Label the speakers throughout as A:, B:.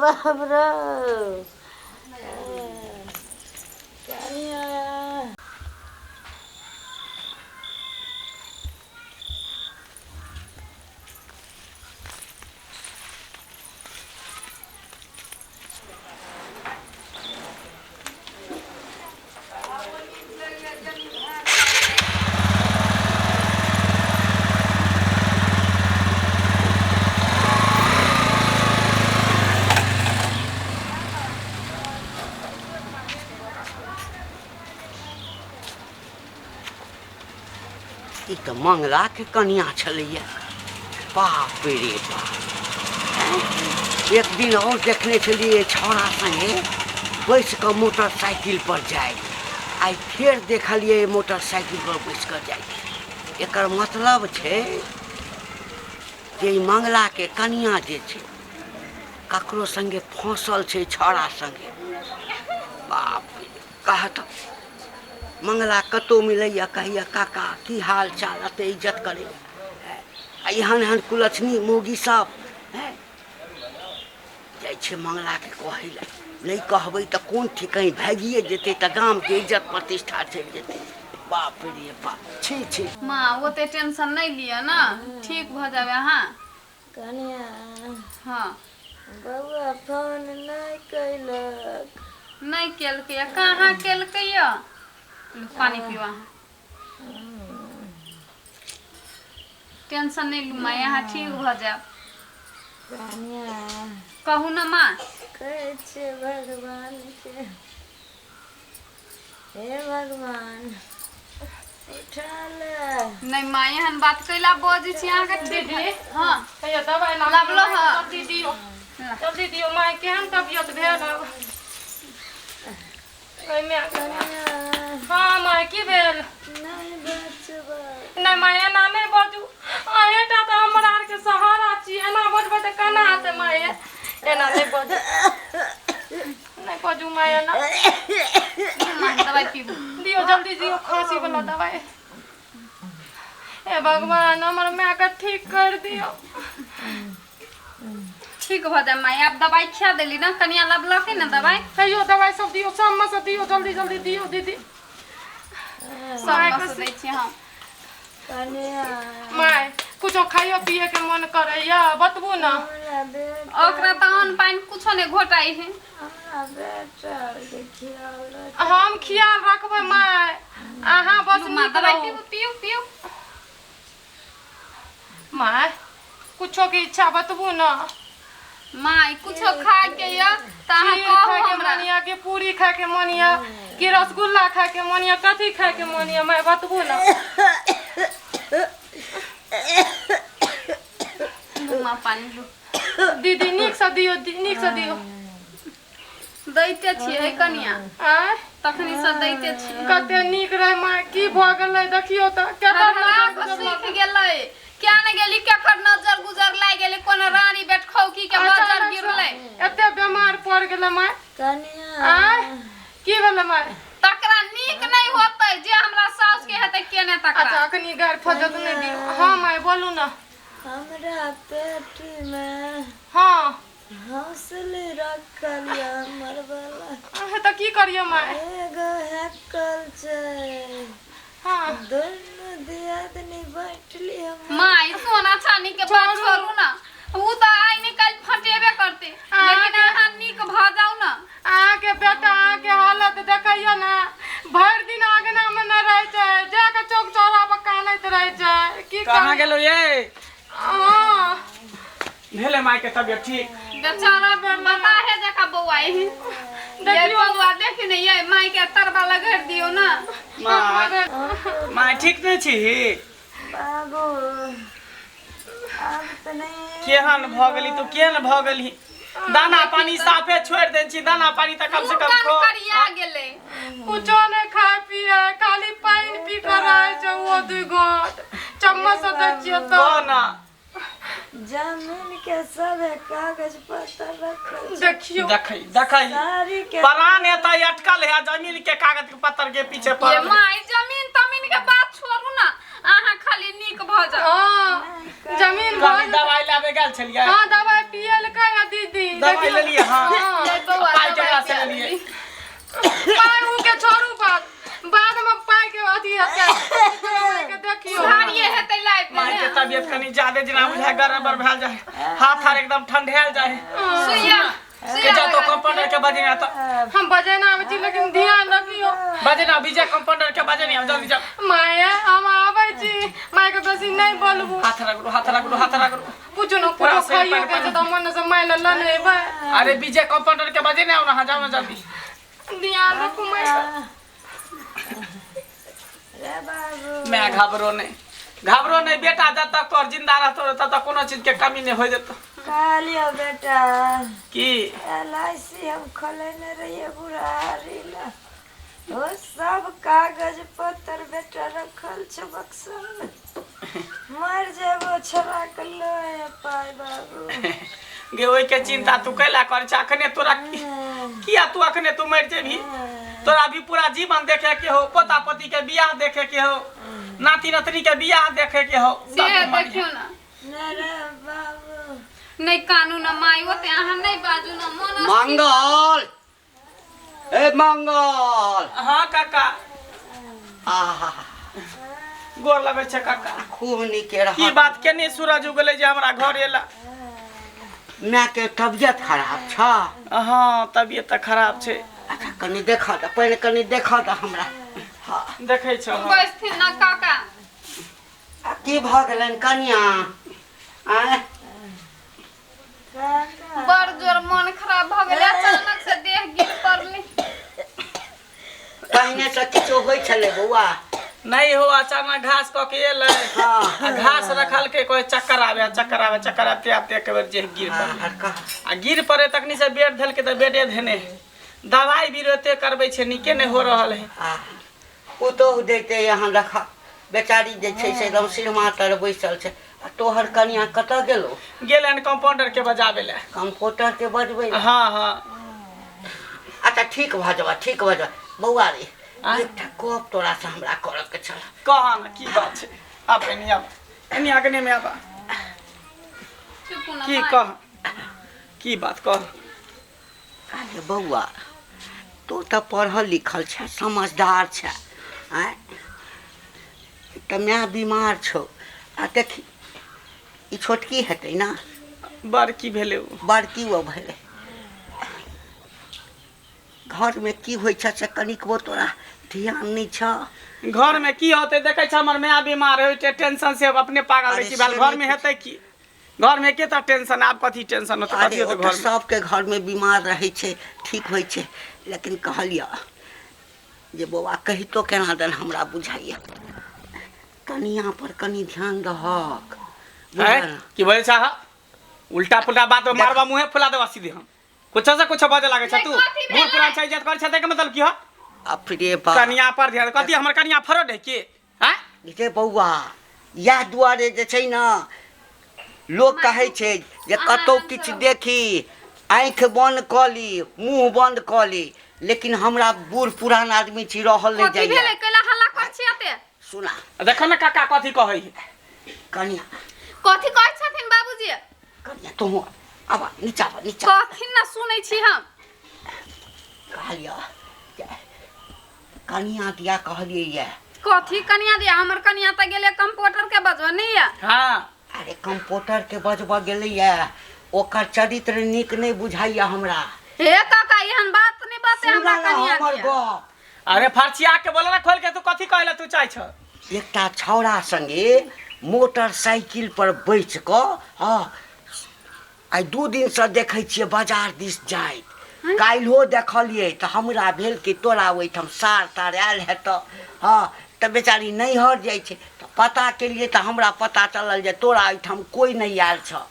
A: बाप रौ कनिया।
B: ई तऽ मंगलाके कनिया छलैया। बाप रे बाप, एक दिन और देखने छलियै छौड़ा संगे बैस कऽ मोटरसाइकिल पर जाइत, आइ फेर देखलियै मोटरसाइकिल पर बैस कऽ जाइत। एकर मतलब छै जे ई मंगलाके कनिया जे छै ककरो संगे फँसल छै, छौड़ा संगे। बाप रे, कहत मंगला कतहु मिलैए कहैए काका की हाल चाल, एते इज्जत करैए। आ एहन एहन कुलक्षणी मौगी सब जाइ छै मंगलाके कहै लए। नहि कहबै तऽ कोन ठीक, कहीं भागिए जेतै तऽ गामके इज्जत प्रतिष्ठा चलि जेतै। बाप रे बाप, छी छी।
C: माँ, ओते टेंशन नहि लिअ ने, ठीक भऽ जायब अहाँ।
A: कनिया।
C: हँ।
A: बौआ फोन नहि कैलक?
C: नहि केलकै। कहाँ केलकै? यऽ पानी पीबू अहाँ, टेंशन नहि लू माँ, अहाँ ठीक भऽ जायब।
A: कनिया।
C: कहू ने माँ।
A: कहै छियै भगवानके, हे भगवान उठा ले।
C: नहि माँ, एहन बात कैला बजै छी? अहाँके ठीक।
D: दीदी।
C: हँ।
D: हैया दबाइ लाबू।
C: लाबलो हँ।
D: जल्दी दियौ, जल्दी दियौ। माय, केहन तबियत भेल आब? ओहिमे।
A: कनिया।
D: हँ माय, की भेल?
A: नहि बचबै।
D: नहि माय, एना नहि बाजू। अहेँटा तऽ हमरा आरके सहारा छी। एना बजबै तऽ केना हेतै माय? एना नहि बाजू, नहि बाजू माय एना।
C: माँ, दबाइ पीबू।
D: दियौ, जल्दी दियौ खाँसी वाला दबाइ। हे भगवान, हमर मायके ठीक कर दियौ।
C: ठीक भऽ जाय माय, आब दबाइ खिया देली ने, कनिया लबलकै ने दबाइ।
D: हैयो दबाइ सब दियौ, सबमे से दियौ, जल्दी जल्दी दियौ दीदी।
C: सब मस दै छी हम।
A: कनिया।
D: माय, कुछो खाइयो पिए के मन करैया? बतबू ने।
A: हमरा बेटा।
C: ओकरा तऽ अन्न पानि कुछो नहि घोटाइ है।
A: हमरा बेटा के ख्याल रख।
D: हम ख्याल रखबै माय, अहाँ बस
C: लू माँ,
D: नीक
C: दबाइ
D: रहू।
C: पीबू, पीबू पीबू।
D: माय, कुछो के इच्छा बतबू ने।
C: माय, कुछो खाय के यऽ तऽ अहाँ
D: खीर
C: कहू
D: खायके
C: हमरा।
D: मन यऽ कि पूरी खायके मन यऽ कि रसगुल्ला खायके मन यऽ, कथी खायके मन यऽ माय, बतबू ने।
C: लू माँ, पानि लू।
D: दीदी, नीकसँ दियौ, नीकसँ दियौ।
C: दैते छियै हे कनिया।
D: आँय?
C: तखनी से दैते छियै।
D: कते नीक रहै माय, की भऽ गेलै? देखियौ तऽ केकर
C: हरमाक
D: नजर
C: सुखि गेलै। किया ने गेली, केकर नजर गुजर लागि गेलै, कोनो रानी बेटखौकी के नजर
D: अचानक से
C: गिरलै।
D: एते बेमार पड़ गेलै माय।
A: कनिया।
D: आँय, की भेलै माय?
C: तकरा नीक नहि होतै जे हमरा साउस के हेतै केने तकरा।
D: अच्छा, अखनी गारि फजत नहि दियौ। हँ माय, बोलू ने।
A: हमरा पेटीमे हौसले रखल यऽ हमर वाला।
D: अहे तऽ की करियै माय?
A: एगो हैकल छै। दुनू दियादनी बैठली हम।
C: माय, सोना चानी के बात छोड़ू ना, उ तऽ आइ ने काल्हि फटेबे करते, लेकिन अहाँ नीक भऽ जाउ ने।
D: अहाँके बेटा अहाँके हालत देखैया ने, भरि दिन अङ्गनामे नहि रहै छै, जाके चौक चौरा पर कानैत रहै छै। की
E: कहाँ
D: करी?
E: गेलो ये?
D: हँ।
E: भेलै माय के तबियत ठीक?
C: बेचारा बताहे जका बौआ है ये।
D: देखियौ।
C: बौआ, देखी ने ये, माय के तरबा लगड़ दियौ ना।
E: माय, माय, ठीक नहि छी?
A: बाबू, आब तऽ नहि।
E: केहन भऽ गेली तू, केहन भऽ गेली? दाना पानी साफे छोड़ि देने छी। दाना पानी तऽ कम से कम
C: मुँह कान
E: खो।
C: करिया गेलै।
D: कुछो नहि खाय पिए, खाली पानि पी कऽ रहै छै, ओहो दुइ गोट चम्मच से दै छियै
E: कह
D: तऽ।
E: ना।
A: जमीन के सब कागज पत्र रखल छै।
D: देखियौ।
E: देखै देखै।
A: साड़ी के
E: प्राण एतऽ अटकल है, जमीन के कागज पत्र के पीछे
C: ये
E: पड़ल है।
C: माय, जमीन तमीन के बात छोड़ू ना, अहाँ खाली नीक भऽ जाउ।
D: हँ, जमीन भऽ
E: कहीं दवाइ लाबे गेल छलियै?
D: हँ, दवाइ पियलकै। लेलकै या दीदी
E: दवाई लेलियै हाँ
C: ले बौआ,
E: पाइ केकरा
C: दवाई
E: से
C: पिया
E: लेलियै
C: देली।
D: पाइ उ के छोड़ू बात बाद में पाइ के अथी हेतै के देखियो
C: उधारिये हेतै लाइफ
E: माय के तबियत कनी ज्यादे जेना बुझाय गड़बड़ भेल जाय हाथ आर एकदम ठंढायल जाय
C: सुइया
E: के
C: सुइया
E: जा तो
C: लगा।
E: कंपाउंडर के बजेना तो
D: हम बजेना आबै छी लेकिन ध्यान रखियो
E: बजेना विजय कंपाउंडर के बजेना जल्दी जाओ
D: माया हम आबै छी माय के बेसी नहीं बोलबू
E: हाथ रगड़ू हाथ रगड़ू हाथ रगड़ू
D: कुछ न
E: पूरा
D: कुछ
E: शरीर
D: खाइयो
E: पानि
D: के छै तऽ मन से माय लऽ लऽ एबै
E: अरे विजय कंपाउंडर के बजेना आओ ना जाओ ना जल्दी
D: ध्यान रखू माय के।
A: रे बाबू
E: मैं घबरो नहीं घबरो नहीं बेटा जब तक तोर जिंदा रहतो तब तक कोनो चीज के कमी नहीं हो जेतो
A: कहलियो बेटा
E: की
A: LIC हम खोलेने रहिए बुढ़ारी ला ओ सब कागज पत्र बेटा रखल छौ बक्सा में मर जेबो छोड़ा के लय पाय बाबू
E: गे ओहि के चिंता तू कैला कर छ अखने तोरा किया तू अखने तू मर जेबही तोरा भी पूरा जीवन देखे के हो पोता पोती के बियाह देखे के हो नाती नतनी के बियाह देखे के हो
C: से
E: सब तू मर
C: देखियौ ना
A: नहीं रे बाबू
C: नहि कानू ना माय ओते अहाँ नहि बाजू ना मन
B: मंगल ए मंगल
E: हाँ काका
B: आहा
E: गोर लगै छै काका
B: खूब नीके रह
E: की बात केने सूरज उगलै जे हमरा घर एला
B: माय के तबियत खराब छ
E: हाँ तबियत तऽ खराब छै
B: अच्छा कनि देखऽ तऽ पहिने कनि देखऽ तऽ हमरा हाँ
E: देखै छौ हाँ।
C: बैसथिन ना काका
B: आ की भऽ गेलनि कनिया आँय
C: बड़ जोर मन खराब भऽ गेलै अचानक से देह गिर पड़लै
B: पहिने से किछो होइ छलै बौआ
E: नहीं हो अचानक घास कऽ के एलै
B: हाँ।
E: आ घास रखलकै कोई चक्कर आवे चक्कर आवे चक्कर आबते आबते एक बेर जे गिर पड़लै
B: हँ, कह
E: आ गिर पड़े तखनी से बेड धलकै तऽ बेडे धेने दवाई भी एते करबै छै नीके नहि हो रहल है
B: आ पुतोहु दैते यहाँ देख बेचारी जे छै से एकदम सिरमा तर बैसल छै आ तोहर कनिया कतऽ गेलो
E: गेल हन कम्पाउंडर के बजाबै लए
B: कम्प्यूटर के बजबै लए।
E: हाँ हाँ
B: अच्छा ठीक भऽ जेबा ठीक भऽ जेबा बौआ रे
E: आँय?
B: एकटा गप तोरा से हमरा करऽ के छल
E: कह ने की बात छै आब एनी आब एनी अगने में आब
C: चुप ना
E: की
C: माय।
E: कह की बात कह
B: अरे बौआ तू तऽ पढ़ल लिखल छै समझदार छै आँय तऽ माय बीमार छौ आ देखी ई छोटकी हेतै ने
E: बड़की भेलै ओ
B: बड़की ओ भेलै घरमे की होइ छै से कनिकबो तोरा ध्यान नहि छौ
E: घर में की होतै देखै छ हमर माय बीमार होइ छै टेंशन से अपने पागल रहै
B: अरे
E: छी भेल
B: से
E: घर में
B: नहि
E: हेतै की घर में के टेंशन आब कथी टेंशन होतै कथी
B: अरे
E: होतै
B: ओ तऽ
E: घर में
B: सबके घरमे बीमार रहै छै ठीक होइ छै लेकिन कहलिअ जे बौआ कहितो केना दन हमरा बुझाइया कनिया पर कनि ध्यान दहक
E: हैं?
B: बुझल
E: की बोले चाह उल्टा पुल्टा बात मारबा मुँहे फुला देबा सीधे हम कुछ से कुछ बजे लागे छै
C: नहीं,
E: तू
C: कथी
E: बूढ़
C: भेलै?
E: पुरान छै इज्जत कर छै के मतलब की हो
B: अपने बाप
E: कनिया पर ध्यान कथी हमर कनिया फरड है की हैं
B: रे बौआ इएह दुआरे जे छै ने लोक कहै छै जे कतहु किछु देखी आँखि बन्द कऽ ली मुँह बन्द कऽ ली लेकिन हमरा बूढ़ पुरान आदमी छी रहल नहि
C: कथी भेलै
B: जाइए
C: कैला हल्ला कर छी एते
B: सुना
E: देखो ने काका कथी कहै है
B: कनिया
C: कथी कहै छथिन बाबूजी
B: कनिया तोहूँ आब नीचा आब नीचा
C: कहथिन ना सुनै छी हम
B: कहलिअ जे कनिया दिया कहलियै ये
C: कथी कनिया दिया हमर कनिया तऽ गेलै कंप्यूटर के बजबऽ नहि या
E: हाँ
B: अरे कंप्यूटर के बजबऽ गेलैया ओकर चरित्र नीक नहि बुझाइया हमरा
C: हे काका एहन बात नहि बाते हमरा
B: सुनऽ
C: कनिया
B: हमर
C: दिया
B: गप
E: अरे फरछिया के बोला ना खोल के तू कथी कहला तू चाहे छ
B: एकटा छौड़ा संगे मोटरसाइकिल पर बैठ कऽ हँ आइ 2 दिनसँ देखै छियै बाजार दिस जाइत काल्हिओ देखलियै तऽ हमरा भेल कि तोरा ओहिठाम सार तार आयल हेतऽ हँ तऽ बेचारी नैहर जाइ छै तऽ पता केलियै तऽ हमरा पता चलल जे तोरा ओहिठाम कोइ नहि आयल छऽ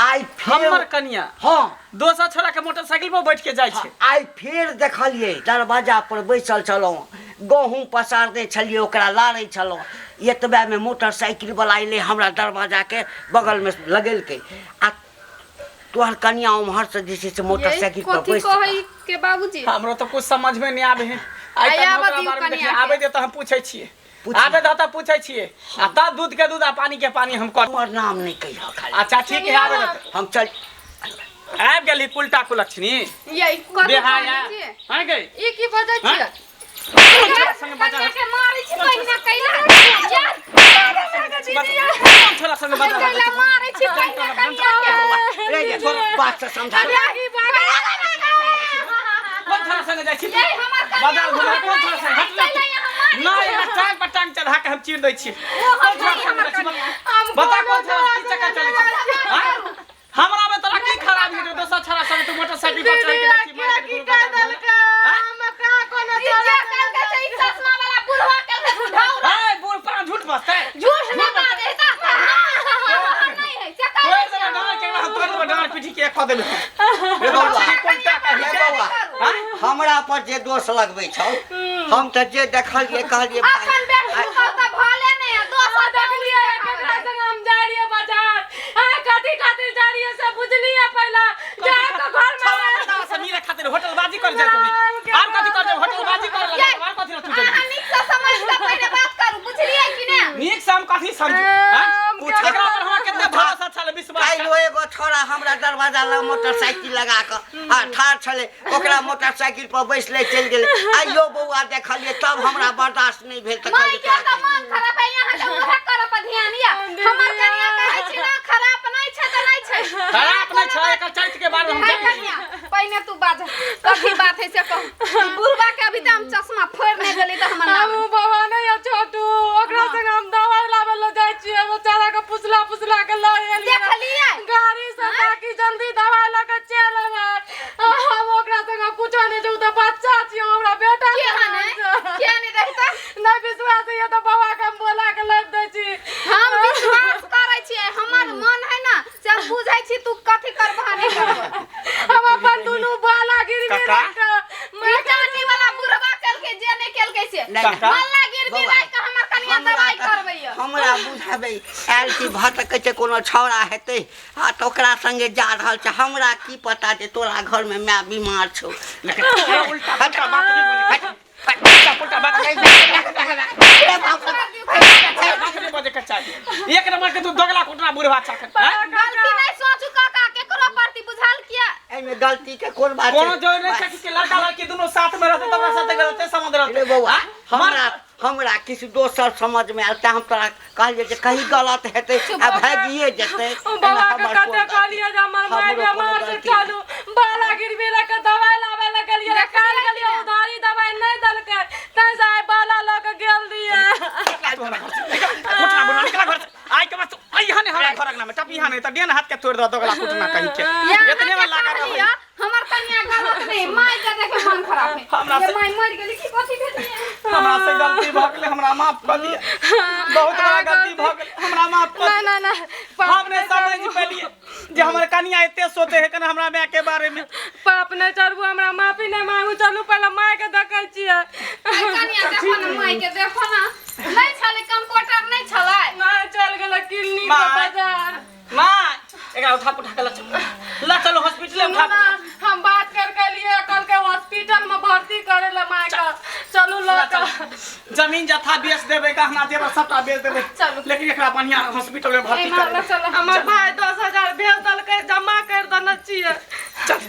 B: आइ फेर
E: हमर कनिया
B: हँ
E: दोसर छोरा के मोटरसाइकिल पर बैठ के जाइ छै
B: आइ फेर देखलियै दरवाजा पर बैसल छलहुँ गहूँम पसारने छलियै ओकरा लारै छलहुँ एतबेमे मोटरसाइकिल वाला अयलै हमरा दरवाजाके बगलमे लगेलकै आ तोहर कनिया उम्हरसँ जे छै से मोटरसाइकिल पर
C: कथी
B: बैस
C: कहै के बाबूजी
E: हमरो तऽ कुछ समझ में नहीं आबे है आइ
C: आइ
E: तक
C: आबऽ
E: ओकरा
C: दियौ
E: बारे में देखिए
C: कनिया के।
E: आबे दे तऽ हम पूछै छियै
B: पूछिए।
E: आबे दे तऽ पूछै छियै आ तब दूध के दूध आ पानी के पानी हम कर
B: हमर नाम नहि कहिह खाली
E: अच्छा ठीक है आबे दे
B: हम चल
E: आबि गेली कुलटा कुलक्षणी
C: ये कथी
E: बेहाया
C: कहै छियै?
E: आइ गई
D: ई की बजै छियै
E: छोरा संगे बजा
C: कनिया के मारै छी पहिने कैला यार
E: कोन छोरा संगे बजा
C: कैला मारै छी पहिने कनिया के
B: रे ये बात से समझा दे।
D: ई बात
E: कोन छोरा संगे जाइ छी
C: ये हमर कनिया
E: बाजार घुमा कोन छोरा संगे हट ले
C: कैला यहाँ मारै
E: नहीं एकरा टांग पर टांग चढ़ा के हम चीर दै छी
C: ओ
E: कोन
C: हम
E: छोरा
C: नहीं
E: संगे
C: हमर
E: जाइ छी?
C: कनिया
E: बता कोन छोरा की चक्कर चलै छै हाँ? हमरा में तोरा की खराबी हेतौ दोसर छोरा संगे तू मोटरसाइकिल पर चढ़ के जाइ छी
D: के
E: मार्केट
D: की
E: घूमे
D: कह
E: बाजार घूमे।
D: देलकै हम कहाँ कोनो
C: ई जे कहलकै से ई चश्मा वाला बुढ़वा कहलकै बुढ़ाऊ
E: हाय बूढ़ पर झूठ बजतै
C: झूठ नहीं बाजे ता नहीं है से
E: तोड़
C: कहै
E: देबै डाँड़ के हम तोड़ देबै डाँड़ पीठी के खा देबै
B: रे बौआ
E: कोनटा कही
B: रे बौआ
E: हाँ?
B: हमरा पर जे दोष लगबै छौ हम तऽ जे देखलियै कहलियै भाई,
C: अखन बेर सुतल तऽ भले नहीं है दोसर
D: देखलियै केकरा संग हम जाइ रहियै बाजार आ कथी खातिर जाइ रहियै से बुझलियै पहिला जा के घर में
E: छौड़ा बता से मीरे खातिर होटल बाजी कर जाय तुमी आर कथी कर जाय होटल बाजी कर लगे आर कथी तू
C: अहाँ नीक से समझ के पहिले बात करू बुझलियै कि ने
E: नीक से हम कथी समझू हाँ?
B: पूछ
E: एकरा पर हमरा केतना भरोसा छल विश्वास छल।
B: काल्हि एगो छोरा हमरा दरवाजा लग मोटरसाइकिल लगा कऽ आ ठाढ़ छलै ओकरा मोटरसाइकिल पर बैसले चलि गेलै आइयो बौआ देखलियै तब हमरा बर्दाश्त नहि भेल तऽ
C: माय
B: कहलियै
C: के
B: तोरा
C: तऽ मन खराब है यहाँ के उहे करऽ पर ध्यान या हमर कनिया कहै छी ना खराब नहीं छै तऽ नहीं छै
E: खराब नहीं छै एकर चरित्र के बारे में हम
C: है
E: जानै छी।
C: कनिया पहिने तू बाज कथी बात है से कहू ई बुढ़वा के अभी तऽ हम चश्मा फोड़ि नहि देली तऽ हमर नाम
D: हम बाबा नहीं है छोटू ओकरा संग हम दवाई लाबै लए जाइ छियै बेचारा के पुछला पुछला के लऽ एलियै
C: देखलियै?
D: गाड़ी से ताकि जल्दी दवाई लऽ के चलि एबै हम ओकरा संग कुछो नहि छै ओ तऽ बच्चा छियै हमरा बेटा
C: के हने के नहीं देखता
D: नहि विश्वास होइए तऽ बाबा के हम बोला के लाबि दै छी
C: हम विश्वास करै छियै हमर मन है ना से हम बुझै छी तू कथी करबह नहीं करबह
D: हम अपन दुनू बाला गिरवी
E: काका?
D: राखि कऽ
C: ई टाटी वाला बुढ़वा केलकै जे नहि केलकै से
B: नहि, नहि।
C: मल्ला गिरवी
B: बौआ,
C: राखि कऽ हमर कनिया दवाई करबैया
B: हमरा बुझाबै आयल कि भटकै छै कोनो छौड़ा हेतै आ तऽ ओकरा संगे जा रहल छै हमरा की पता जे तोरा घरमे माय बीमार छौ
E: लेकिन तोरा उल्टा पुल्टा बात नहीं बजे उल्टा पुल्टा बात नहीं
B: रे बाप रे।
E: बात नहीं बजे के चाहिए एक नंबर के तू दोगला कुटना बुढ़वा चाकर हैं?
C: गलती नहीं सोचू काका केकरो प्रति बुझल किया
B: एहिमे गलती के कोन बात
E: कोनो जो नहीं छै कि लड़का लड़की दोनों साथ में रहते तब साथे गलते समझ रहते
B: रे बौआ
E: हाँ?
B: हमरा हमरा किछु दोसर समझ में आयल तें हम तोरा कहलियै जे कहीं गलत हेतै आ भागिए जेतै
D: ओ
B: एहिमे
D: बाबा के
B: हमर कोन
D: कते
B: गलती?
D: कहलियै जे हमर माय
B: हमरो कोनो
D: बेमार छै
B: गलती
D: चलू बाला गिरवी राखि कऽ दवाई लाबै लए गेलियै रऽ काल्हि गेलियै उधारी दवाई नहि देलकै तैं से आइ बाला लऽ कऽ गेल रहियै
E: निकला तू हमरा घर से निकला कुटना बुढ़वा निकला घर से आई के बस आई यहाँ नहीं हमरा घर अंगना में टप यहाँ नहीं त डेन हाथ के तोड़ दो दोगला कुटना कहीं के इतने में लगा रहो
C: हमर कन्या गलत नहीं माय के देखे मन खराब है
E: हमरा
C: ये
E: से-
C: माय मर गेली की कथी भेलियै
E: हमरा से गलती भऽ गेलै हमरा माफ कऽ दिअ बहुत बड़ा गलती भऽ गेलै हमरा माफ कऽ
D: नहि
E: दिअ
D: नहि नहि
E: हम नहि समझ पेलियै जे हमर कनिया एते सोचे है कन हमरा माय के बारे में
D: पाप नहि चढ़बू हमरा माफी नहि मांगू चलू पहिले माय के देखै छियै
C: आई कन्या देखो ना माय के देखो ना नहीं छलै कंप्यूटर नहीं छलै
D: नहि चलि गेलै क्लिनिक
E: माय।
D: बाजार
E: माँ एकरा उठा पुठा के लऽ चलू लऽ चलू हॉस्पिटले उठा
D: ना हम बात कर के लिए कल के हॉस्पिटल में भर्ती करे ले माय के चलू लऽ के
E: जमीन जथा बेच देबै गहना जेवर सबटा बेच देबै
C: चलू।
E: लेकिन एकरा बढ़िया हॉस्पिटल में भर्ती
C: एना
E: कर
C: लऽ चलो
D: हमर भाई 10,000 भेज देलकै जमा कर देने छियै
E: चल